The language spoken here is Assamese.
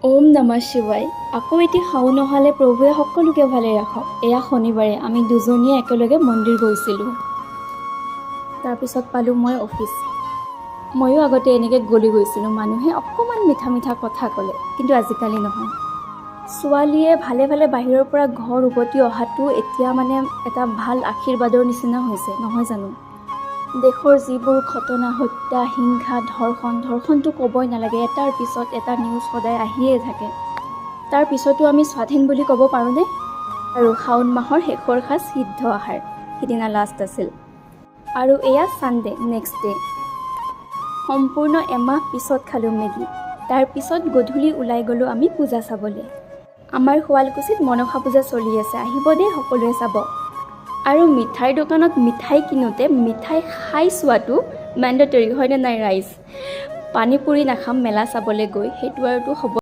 ওম নমঃ শিৱায়। আকৌ এটি শাওণ অহালে প্ৰভুৱে সকলোকে ভালে ৰাখক। এয়া শনিবাৰে আমি দুজনীয়ে একেলগে মন্দিৰ গৈছিলোঁ। তাৰপিছত পালোঁ মই অফিচ। ময়ো আগতে এনেকৈ গলি গৈছিলোঁ, মানুহে অকণমান মিঠা মিঠা কথা ক'লে। কিন্তু আজিকালি নহয়। ছোৱালীয়ে ভালে ভালে বাহিৰৰ পৰা ঘৰ উভতি অহাটো এতিয়া মানে এটা ভাল আশীৰ্বাদৰ নিচিনা হৈছে, নহয় জানো? দেশৰ যিবোৰ ঘটনা, হত্যা, হিংসা, ধৰ্ষণ, ধৰ্ষণটো ক'বই নালাগে, এটাৰ পিছত এটা নিউজ সদায় আহিয়ে থাকে। তাৰ পিছতো আমি স্বাধীন বুলি ক'ব পাৰোঁনে? আৰু শাওণ মাহৰ শেষৰ সাজ সিদ্ধ আহাৰ সিদিনা লাষ্ট আছিল। আৰু এয়া ছানডে, নেক্সট ডে। সম্পূৰ্ণ এমাহ পিছত খালোঁ মেগী। তাৰপিছত গধূলি ওলাই গ'লোঁ আমি পূজা চাবলৈ। আমাৰ শুৱালকুছিত মনসা পূজা চলি আছে, আহিব দেই সকলোৱে চাব। আৰু মিঠাইৰ দোকানত মিঠাই কিনোতে মিঠাই খাই চোৱাটো মেণ্ডেটৰী, হয়নে নাই ৰাইজ? পানী পুৰি নাখাম মেলা চাবলৈ গৈ, সেইটো আৰুতো হ'ব।